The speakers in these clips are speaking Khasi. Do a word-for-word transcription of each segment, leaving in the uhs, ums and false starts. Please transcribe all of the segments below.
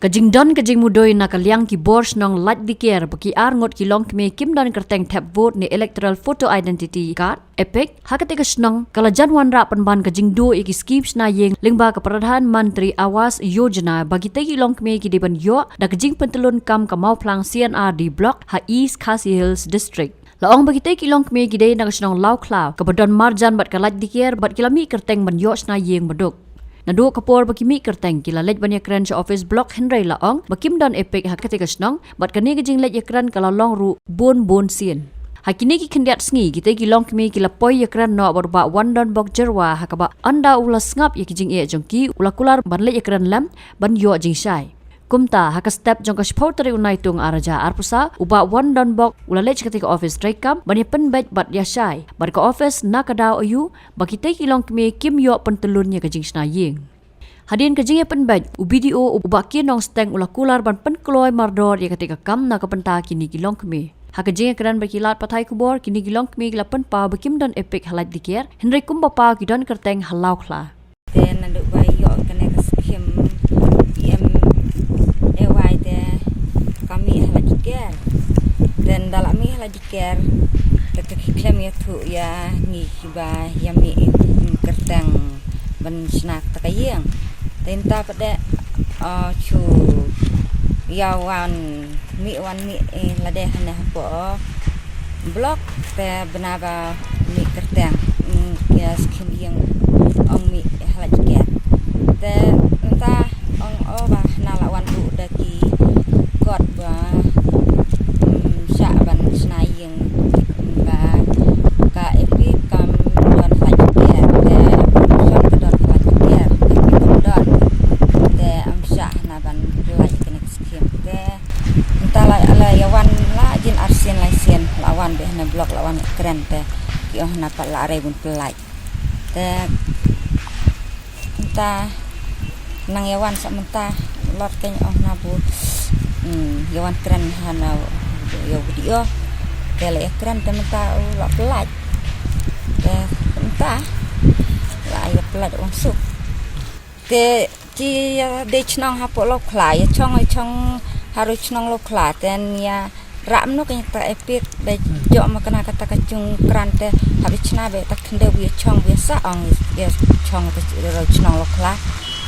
Ka jingdon ka jingmudui na ka liang ki bor shnong Laitkdiker ba ki ar ngut ki longkmie kim don kyrteng thep vote ne electoral photo identity card, EPIC, ha katei ka shnong ka la jan wanrah pynban ka jingduh ïa ki skhim shna ïing lyngba ka Pradhan Mantri Awas Yojana ba kitei ki longkmie ki dei ban ïoh da ka jingpyntyllun kam ka Mawphlang C and RD Block ha East Khasi Hills District. La ong ba kitei ki longkmie ki dei na ka shnong Lawkhla kaba don marjan bad ka Laitkdiker bad ki la mih kyrteng ban ïoh shna ïing baduk. Naduh ka por ba ki mih kyrteng ki la leit ban ïakren sha office block, hynrei la ong ba kim don EPIC ha katei ka shnong bad kane ka jingleit ïakren ka la long ruh bun bun sien. Ha kine ki khyndiat sngi kitei ki longkmie ki la poi ïakren noh bad u Bah Wandonbok Jyrwa, ha kaba ynda u la sngap ïa ki jingeh jong ki u la kular ban leit ïakren lem ban ïoh jingshai. Kumta ha ka step jong ka shiphew tarik u Naitung ar hajar arphew saw, u Bah Wandonbok u la leit sha katei ka office treikam ban ïa pynbeit bad ïa shai bad ka office na ka daw aiu ba kitei ki longkmie kim ïoh pyntyllun ïa ka jingshna ïing. Hadien ka jingïa pynbeit, u BDO u Bah K Nongsteng u la kular ban pynkloi mardor ïa katei ka kam na ka bynta kine ki longkmie. Ha ka jingïakren bad ki lad pathai khubor, kine ki longkmie ki la pynpaw ba kim don EPIC ha Laitkdiker, hynrei kumba paw ki don kyrteng ha Lawkhla. Te naduh ba ïoh kane ka skhim PMAY te ka mih ha Laitkdiker. Te ynda la mih ha Laitkdiker te ka khlem ïathuh ïa ngi kiba ïa mih kyrteng ban shna kata ka ïing. Te ynta pat de, uh, shu ïa wan mih wan mih, eh, lade hane hapoh block te bna ba mih kyrteng, mm, ïa skhim ïing ong mih ha Laitkdiker. Te ynta ong o ba hana la wan buh da ki kot ba, mm, shah ban shna ïing ba ka EPIC kam don ha Laitkdiker, te shong ka don ha Laitkdiker, ka EPIC kam don. Te am shah hana ban pyllait kane ka skhim. Te ynta la, la ïa wan la jin arsien laisien la wan beit hana block la wan kren te ki ong hana pat la arei bun pyllait. Te ynta nang ïa wan sa mynta lor kein ong hana bu, hmm, ïa wan kren hana ïa u BDO. Te la ïa kren te mynta u la pyllait. Te ynta la ïa pyllait ong suk. Te ki ïa dei chnong hapoh Lawkhla, ïa chong, ïa chong haru chnong Lawkhla, te ïa rah mno kata EPIC, da jok ma kane kata ka jong kran te, haba chna ba ta khyndew ba ïa chong ba ïa sah ong, ïa chong ta ro chnong Lawkhla.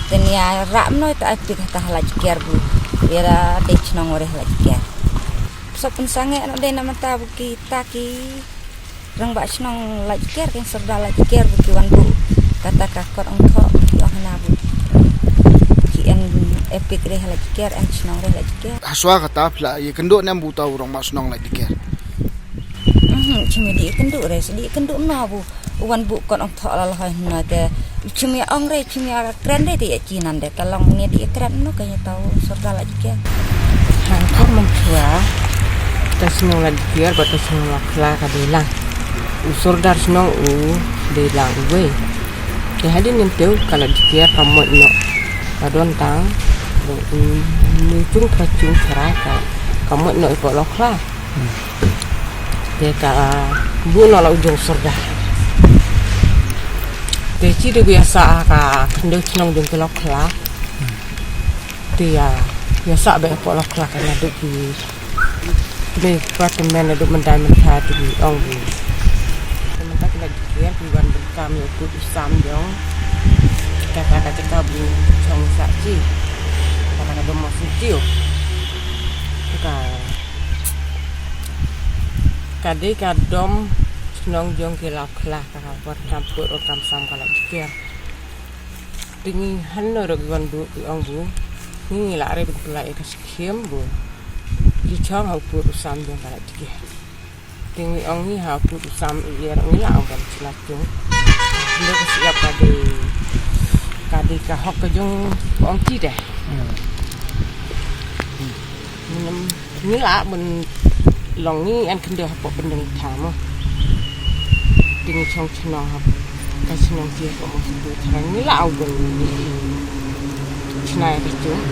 Te ïa rah mno ta EPIC ta ha Laitkdiker bu, ïa dei chnong ware ha Laitkdiker. Sop pynsangeh no dei na mata bu kita ki rangbah chnong Laitkdiker, ki sordar Laitkdiker, bu ki wan buh kata ka kot ong thoh, ki ong hana bu ki en EPIC re ha Laitkdiker, en chnong re ha Laitkdiker. Haswa kata phi la ïakynduh ne em bu ta u rangbah chnong Laitkdiker? Mhm, chim ïa dei ïakynduh re, sa dei ïakynduh na bu u wan buh kot ong thoh la la hoi hna te. Chim ïa ong re, chim ïa kren re te ïa chi nan de. Ta long ngi dei ïa kren no ka ïa ta u sordar Laitkdiker. Hangkor man chwa ta chnong Laitkdiker bad ta chnong Lawkhla ka dei lang. U sordar chnong u dei lang uwei. Te hadien ngan teu ka Laitkdiker ka mot noh. Ka don tang u ngi chung ka chung ka rai ka ka mot noh ïa ka Lawkhla. Te ka buh noh la u jong sordar. Te chi dei ba ïa sah ka khyndew chnong jong ki Lawkhla. Te ïa, ïa sah beit hapoh Lawkhla ka naduh ki, kine ki department naduh myndai myntha te ki ong ki. Te mynta ki Laitkdiker ki wan bun kam ïa u pud u sam jong kata ka jaka bu chong sah chi. Kata ka dom ma sutio. Ka Ka dei ka dom chnong jong ki Lawkhla, ka ka wan kam pud wan kam sam ka Laitkdiker. Te ngi hano ruh ki wan buh ki ong buh ngi la re bun pynlait ïa ka skhim buh ki chong ha u pud u sam jong ka Laitkdiker. Te ngi ong ngi ha u pud u sam ïa ruh ngi la ong ban chna chung. Ngi ka siap ka dei, ka dei ka hok ka jong ka ong ki deh. Hmm. Ngi lah ban long ngi an khyndew hapoh pyndengi tha mo. Te ngi chong chnong hap ka chnong ki hapoh mo khyndew tha ngi lah ban chna ïa ka chung.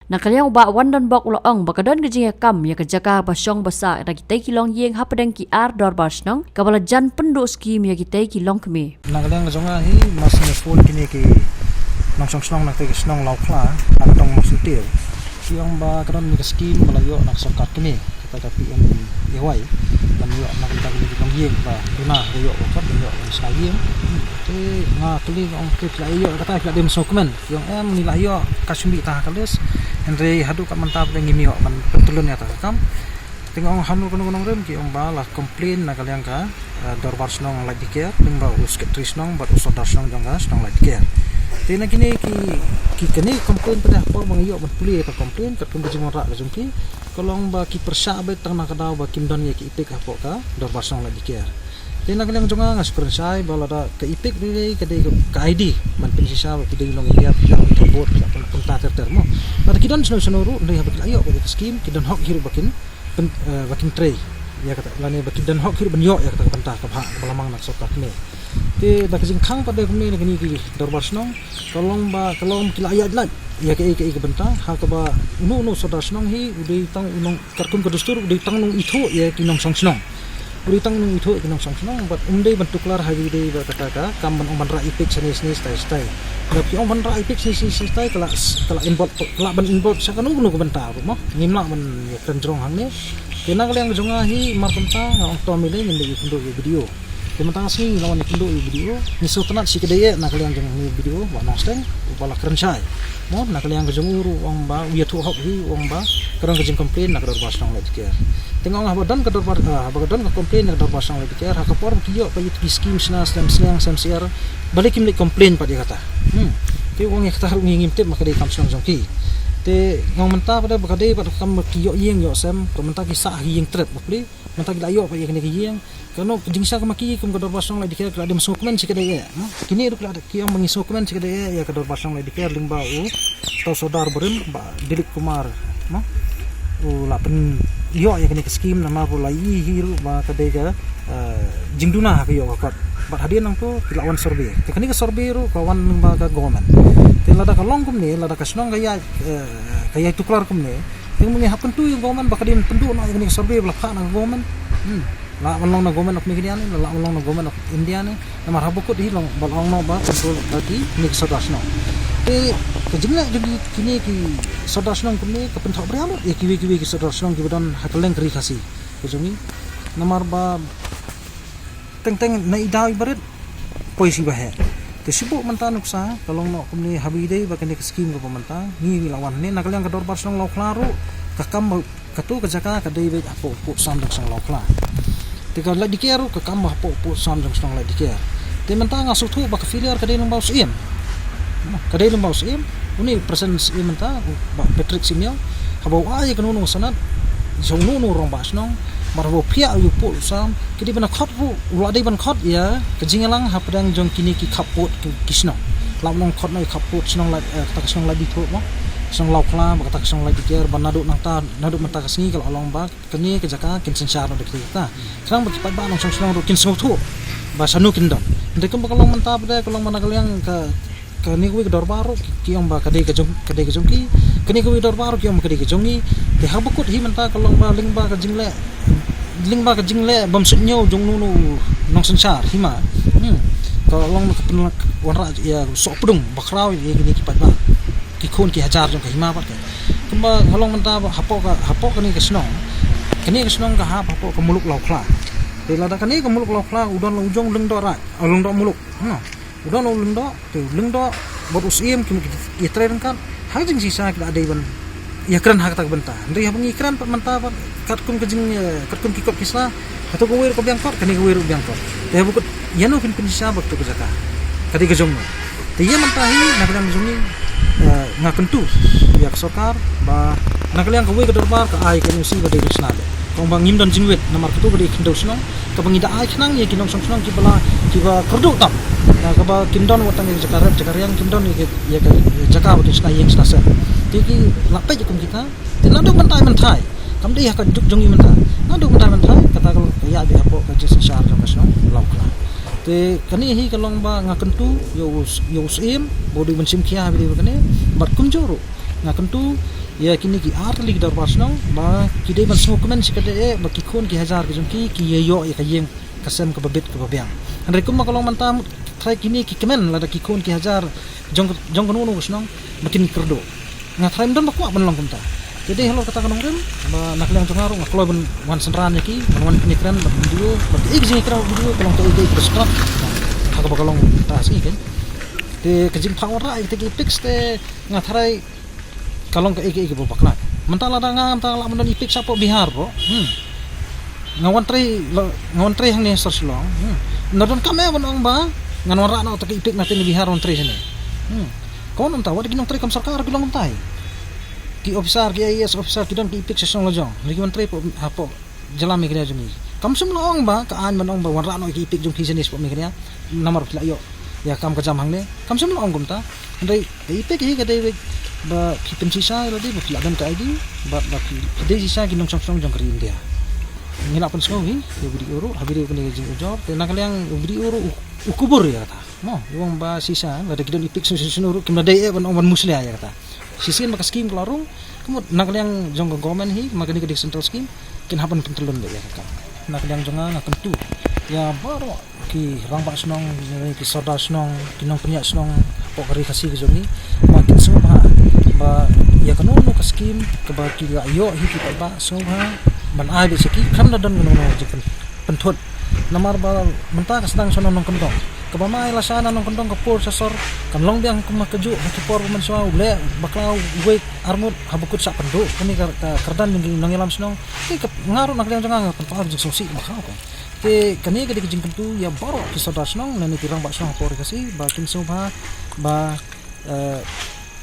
Na ka liang u Bah Wandonbok u la ong ba ka don ka jingïakam ïa ka jaka ba shong ba sah da kitei ki longïing hapdeng ki ar dorbar shnong kaba la jan pynduh skhim ïa kitei ki longkmie. Na ka liang ka jong nga hi, ma sngewbha phone kine ki nongshong shnong na kata ka shnong Lawkhla, na ka dong Mawsyntir. Ki ong ba ka don kane ka skim ba la ïoh na ka sorkar kmie, kata ka P M A Y, ban ïoh na ka bynta kine ki nongïing ba duna, ba ïoh ba kot, ba ïoh ban shna ïing. Hmm, te nga kylli, nga ong, te phi la ïoh kata, phi la dei ban sngewkmen? Ki ong em, ngi la ïoh, ka shim beit tang ha ka list. Hynrei haduh ka mynta pat ngim ïoh ban pyntylun ïa kata ka kam. Te nga ong, hano kano ka nongrim? Ki ong ba la complain na ka liang ka, eh, Dorbar Shnong Laitdikher, lyngba u Secretary Shnong bad u Sordar Shnong jong ka shnong Laitdikher. Te na kine ki, ki kane complain pat, hapoh ba nga ïoh ban pule ïa ka complain, katkum ka jingwanrah ka jong ki, ka long ba ki pyrshah beit tang na ka daw ba kim don ïa ki EPIC hapoh ka Dorbar Shnong Laitdikher. Te na ka liang jong nga, nga shu kren shai ba lada ka EPIC ruh ka dei ka, ka ID ban pynshisha ba phi dei u nongïalam, phi lah ban thoh vote, phi lah ban pynta ter ter mo. Lada ki don shano shano ruh, hynrei haba ki la ïoh ka skim, ki don hok hi ruh ba kin pyn-, eh, ba kin trei ïa kata, lane ba ki don hok hi ruh ban ïoh ïa kata ka bynta kaba, kaba la mang na ka sorkar kmie. Te da ka jingkhang pat de kumne na kine ki Dorbar Shnong, ka long ba, ka long ki la ïaid lait ïa kaei kaei ka bynta, ha kaba uno uno u Sordar Shnong hi u dei tang u nong, katkum ka dustur, u dei tang u nongithuh ïa ki nongshong shnong. U dei tang u nongithuh ïa ki nongshong shnong, bad um dei ban tuklar ha kaba ïadei bad kata ka kam ban ong ban rah EPIC shane shane shatai shatai. Lada ki ong ban rah EPIC shane shane shatai, ka lah, ka lah involve, ka lah ban involve sha kano kano ka bynta ruh mo. Ngim lah ban ïakren jrong hangne. Te na ka liang jong nga hi, mar kumta nga ong to, mele ngin ïakynduh ïa u BDO. Te mynta ka sngi ngi la wan ïakynduh ïa u BDO. Ngi sngewtynnat shikatdei eh na ka liang jong une u BDO, Bah Nongsteng, uba la kren shai mo na ka liang ka jong u ruh, u ong ba u ïathuh hok hi, u ong ba ka don ka jingcomplain na ka Dorbar Shnong Laitdikher. Te nga ong, haba don ka dorbar, ah, haba ka don ka complain na ka Dorbar Shnong Laitdikher, ha ka por ba ki ïoh pat ïa ki skim shna slem sliang slem syiar, balei kim leit complain pat ïa kata? Hmm. Te u ong ïa kata ruh ngi ngim tip, ma ka dei kam shnong jong ki. Te nga ong mynta pat ba ka dei pat ka kam ba ki ïoh ïing ïoh sem, te mynta ki sah ha ki ïing trep, bapli. Mynta ki la ïoh pat ïa kane ka ïing. Kano ka jingshisha ka ma ki kum ka Dorbar Shnong Laitdikher, ki la dei ban sngewkmen shikatdei eh, mo. Kine ruh ki la, ki ong ba ngi sngewkmen shikatdei eh ïa ka Dorbar Shnong Laitdikher lyngba uta u Sordar barim, Bah Dilip Kumar, mo. U la pynïoh ïa kane ka skim namar ba u la ïohi ruh ba ka dei ka, eh, jingduna ha ka ïoh ka kot. Bad hadien nangto ki la wan survey. Te kane ka survey ruh ka wan lyngba ka government. Te lada ka long kumne, lada ka shnong ka ïai, eh, ka ïai tuklar kumne, te ngin hap kyntu ïa ka government ba ka dei ban pynduh noh ïa kane ka survey ba la phah na ka government. Hmm. Lah ban long na Government of Meghalaya ne, lah ban long na Government of India ne. Namar haba kut hi long ba long noh ba control da kine ki Sordar Shnong. Te ka jingleh jong kine ki Sordar Shnong kumne ka pynthoh bria lut ïa kiwei kiwei ki Sordar Shnong kiba don ha kylleng ka Ri Khasi ka jong ngi. Namar ba teng teng na i daw iba rit, poi shi ba heh. Te shibun mynta nuksa ka long noh kumne, haba ïadei bad kane ka skim kaba mynta ngi la wan hangne, na ka liang ka Dorbar Shnong Lawkhla ruh, ka kam ba kato ka jaka ka dei beit hapoh u pud Sam Jong Shnong Lawkhla. Te ka Laitdikher ruh ka kam ba hapoh u pud Sam Jong Shnong Laitdikher. Te mynta nga sngewthuh ba ka failure ka dei lyngba u Syiem. Ka dei lyngba u Syiem, une u present Syiem mynta, u Bah Patrick Syiem, haba u ai ïa kano kano ka sanad sha uno uno u rangbah shnong, bad haba u phiah ïa u pud u Sam, ki dei ban khot ruh, u la dei ban khot ïa ka jingïalang hapdeng jong kine ki khappud ki, ki shnong. Lah ban long khot noh ïa khappud shnong Lait, eh, kata ka shnong Laitdithuh mo, shnong Lawkhla, bad kata ka shnong Laitdikher, bad naduh nangta, naduh mynta ka sngi ka la long ba kane ka jaka kin synshar noh da kita. Khnang ba ki paidbah nongshong shnong ruh kin sngewthuh ba shano kin don. Hynrei kumba ka long mynta pat de, ka long ba na ka liang ka, kane kawei ka dorbar ruh ki, ki ong ba ka dei ka jong, ka dei ka jong ki. Kane kawei dorbar ruh ki ong ba ka dei ka jong ngi. Te haba kut hi mynta ka long ba lyngba ka jingleh, lyngba ka jingleh bym suidñiew jong uno uno u nongsynshar hima. Hmm. Ka long ba ka pynlong wanrah ïa u sohpdung bakhraw ïa kine ki paidbah, ki khun ki hajar jong ka hima pat ka. Kumba ka long mynta ba hapoh ka, hapoh kane ka shnong, kane ka shnong ka hap hapoh ka muluk Lawkhla. Te lada kane ka muluk Lawkhla u don la u jong u Lyngdoh Raid, u Lyngdoh Muluk, hmm, u don la u Lyngdoh, te u Lyngdoh bad u Syiem ki mut ki ïatrei ryngkat, ha ka jingshisha ki la dei ban ïakren ha kata ka bynta. Hynrei haba ngi kren pat mynta pat katkum ka jing, eh, katkum ki kot ki sla, kato kawei ruh ka biang kot, kane kawei ruh biang kot. Te haba kut, ïano kin pynshisha ba kato ka jaka ka dei ka jong ngi? Te ïa mynta hi na ka liang ka jong ngi, eh, nga kyntu ïa ka sorkar ba na ka liang kawei ka dorbar ka ai ka N O C ba dei ban shna beit. Ka ong ba ngim don jingwit namar kato ka dei ka khyndew shnong kaba ngi da ai khnang ïa ki nongshong shnong kiba la, kiba kyrduh tam. Na kaba kim don wat tang ïa ka jaka rep jaka riang, kim don ïa ka, ïa ka jaka ba kin shna ïing shna sem. Te ki la peit ïa kum kita. Te naduh mynta mynta, kam dei ha ka juk jong ngi mynta. Naduh mynta mynta kata ka ïaid beit hapoh ka jingsynshar jong ka shnong Lawkhla. Te kane hi ka long ba nga kyntu ïa u, ïa u Syiem ba u dei ban shim khia ha kaba ïadei bad kane. Bad kumjuh ruh nga kyntu ïa kine ki artylli ki dorbar shnong ba ki dei ban sngewkmen shikatdei eh ba ki khun ki hajar ki jong ki ki ïa ïoh ïa ka ïing ka sem kaba bit kaba biang. Hynrei kumba ka long mynta, trai kine ki kmen lada ki khun ki hajar Jong, jong kano kano ka shnong, ba kin kyrduh. Nga tharai ym don ba kwah ban long kumta. Te dei halor kata ka nongrim, ba na ka liang jong nga ruh nga kloi ban wan synran ïa ki, ban wan pynïakren, ban video, ban ïa ki jingïakren video, ka long kaei kaei kaba skhem. Ha kaba ka long ta sngi kan. Te ka jingphah wanrah ïa kita ki EPICs te nga tharai ka long kaei kaei kaba bakla. Mynta lada nga, mynta nga lah ban don EPIC shapoh Bihar bro. Hmm. Nga wan trei, la, nga wan trei hangne sor Shillong. Hmm. Nga donkam eh ban ong ba ngan wanrah noh ta ka EPIC na tei na Bihar wan trei shane. Hmm. Ka wan kumta, wat ki nongtrei kam sorkar ki long kumta hi. Ki officer, ki IAS officer ki don ki EPIC sha shnong la jong. Lada ki wan trei hapoh jylla Meghalaya jong ngi. Kam shym la ong ba ka aiñ ban ong ba wanrah noh ïa ki EPIC jong phi shane shapoh Meghalaya. Namar phi la ïoh ïa ka kam ka jam hangne. Kam shym la ong kumta. Hynrei ka EPIC hi ka dei ba phi pynshisha ïa lade ba phi la don ka ID bad ba phi, phi dei shisha ki nongshong shnong jong ka ri India. Ngi la pynsngew hi ïa u BDO ruh, ha BDO kane ka jingujor. Te na ka liang u BDO ruh u, u kubur ïa kata. Mo, u ong ba shisha lada ki don EPIC shisha shisha ruh kim la dei eh ban ong ban musleh ïa kata. Shisien ba ka skim ka la rung, ka mut na ka liang jong ka government hi, ma kane ka dei central skim, kin hap ban pyntyllun beit ïa ka kam. Na ka liang jong nga nga kyntu ïa baroh ki rangbah shnong, ki sordar shnong, ki nongpynïaid shnong hapoh ka ri Khasi ka jong ngi, ba kin sngewbha ba ïa kano kano ka skim kaba ki la ïoh hi ki paidbah, sngewbha ban ai beit sha ki, khlem da don kano kano ka jingpyn, pynthut. Namar ba mynta ka sdang sha nongkyndong. Kaba ma ai lashai na nongkyndong ka por sha sor, kan long biang kum ha kajuh ha ki por ba mynshuwa, u leh bakla uwei arngut haba kut shah pynduh. Kane ka, ka kyrdan jong ki nongïalam shnong. Te ka, nga ruh na ka liang jong nga nga pynpaw jingsngewsih ba khaw ka. Te kane ka dei ka jingkyntu ïa baroh ki sordar shnong lane ki rangbah shnong hapoh ri Khasi ba kin sngewbha ba, eh,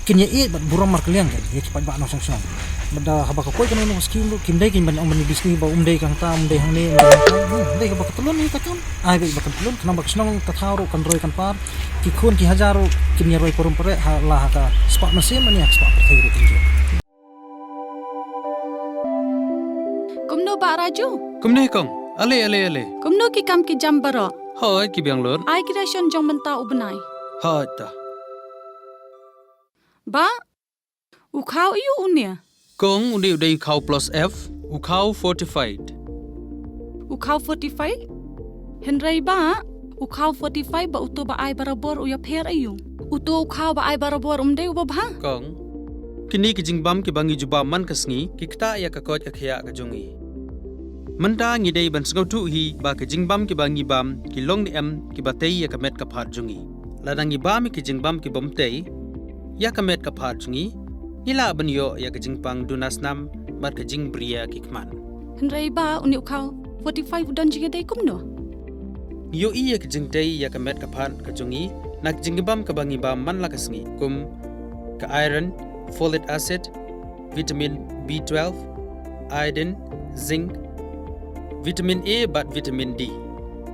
kin ïa ïeit bad burom markylliang kan ïa ki paidbah nongshong shnong. Bad haba ka poi kano kano ka skim ruh kim dei kin ban ong ban ïa disni ba um dei kangta, um dei hangne, um dei hangta. Hmm, dei kaba ka tyllun ïa ka kam. Ai beit ba kan tyllun, khnang ba ka shnong ka thaw ruh kan roi kan par. Ki khun ki hajar ruh kin ïa roi parum pareh ha la ha ka spah mynsiem ne ha ka spah pyrthei ruh kin jia. Kumno Bah Raju? Kumne kong. Ale, ale, ale. Kumno ki kam ki jam baroh? Hooid, ki biang lut. Ai ki ration jong mynta u bnai. Hooid ta. Bah, u khaw aiu une? Kong, une u dei u khaw plus F, u khaw fortified. U khaw fortified? Hynrei Bah, u khaw fortified bad uto ba ai barabor u ïapher aiu? Uto u khaw ba ai barabor um dei uba bha? Kong, kine ki jingbam kiba ngi jubab man ka sngi ki ktah ïa ka koit ka khiah ka jong ngi. Mynta ngi dei ban sngewthuh hi ba ki jingbam kiba ngi bam ki long ne em kiba tei ïa ka met ka phad jong ngi. Lada ngi bam ïa ki jingbam kibym tei ïa ka met ka phad jong ngi, ngi lah ban ïoh ïa ka jingpang duna snam bad ka jingbriew ki khmat. Hynrei Bah, une u khaw fortified u don jingïadei kumno? Ngi ïohi ïa ka jingtei ïa ka met ka phad ka jong ngi na ka jingbam kaba ngi bam man la ka sngi, kum ka iron, folic acid, vitamin B twelve, iodine, zinc, vitamin A bad vitamin D.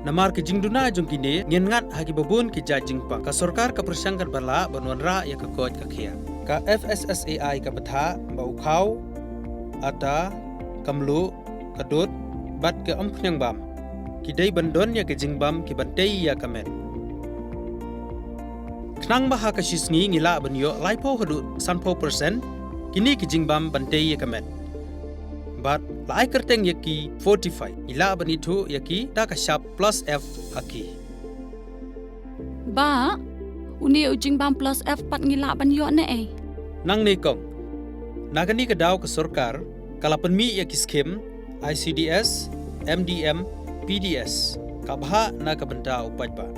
Namar ki jingduna jong kine ngin ngat ha kiba bun ki jait jingpang. Ka sorkar ka pyrshang katba lah ban wanrah ïa ka koit ka khiah. Ka F S S A I ka batai ba u khaw, ata, ka mluh, ka dud bad ka umphniang bam ki dei ban don ïa ki jingbam kiban tei ïa ka met. Khnang ba ha ka shi sngi ngi lah ban ïoh laiphew haduh sanphew percent kine ki jingbam ban tei ïa ka met. Bad la ai kyrteng ïa ki fortified, ngi lah ban ithuh ïa ki da ka shap plus F ha ki. Bah, une u jingbam plus F pat ngi lah ban ïoh ne ei? Nangne kong. Na kane ka daw ka sorkar ka la pynmih ïa ki skim I C D S, M D M, P D S, ka bhah na ka bynta u paidbah.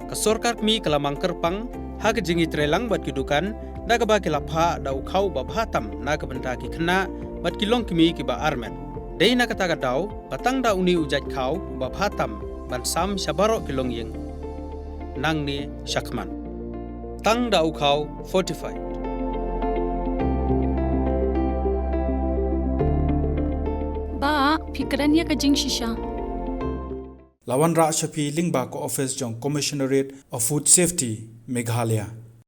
Ka sorkar kmie ka la mang kyrpang ha ka jingïatreilang bad ki dukan da kaba ki la phah da u khaw ba bha tam na ka bynta ki khynnah bad ki longkmie kiba armet. Dei na kata ka daw ba tang da une u jait khaw ba bha tam ban sam sha baroh ki longïing nangne shakhmat. Tang da u khaw fortified. Bah, phi kren ïa ka jingshisha. La wanrah sha phi lyngba ka office jong Commissionerate of Food Safety, Meghalaya.